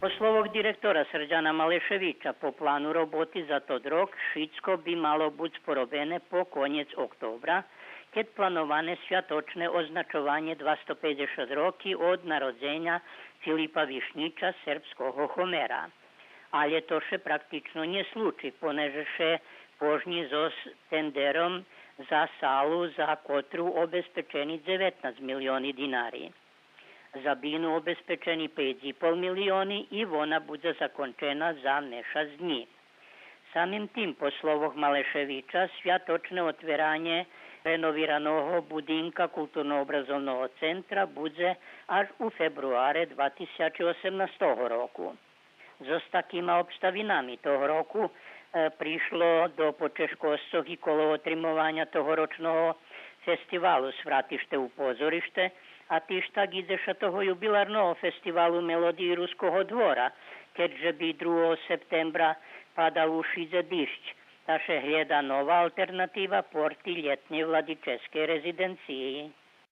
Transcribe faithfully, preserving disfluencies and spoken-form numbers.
По словох директора Срдяна Малешевича, по плану роботи за тот рок шицко би мало буц поробене по конєц октобра, кед плановане святочне означованє двасто пейдзешат роки од народзеня Филипа Вишнїча, сербского Гомера. Алє то ше практично нє случи, понеже ше пожнї зоз тендером за салу, за котру обезпечени дзеветнац милиони динари. За бину обезпечени пейц и пол милиони и вона будзе закончена за мешац днї. Самим тим, по словох Малешевича, святочне отверанє реновираного будинка Културно-образовного центра будзе аж у фебруаре два тисячи осемнастого року. Зоз такима обставинами того року, е, пришло до почежкосцох и коло отримованя тогорочного фестивалу Свратиште у позориште, а тиж так и дзешатого юбиларного фестивалу мелодиї Руского двора, кед же би другого септембра падал у Шидзе диждж, та ше глєда нова алтернатива порти лєтнєй владическей резиденциї.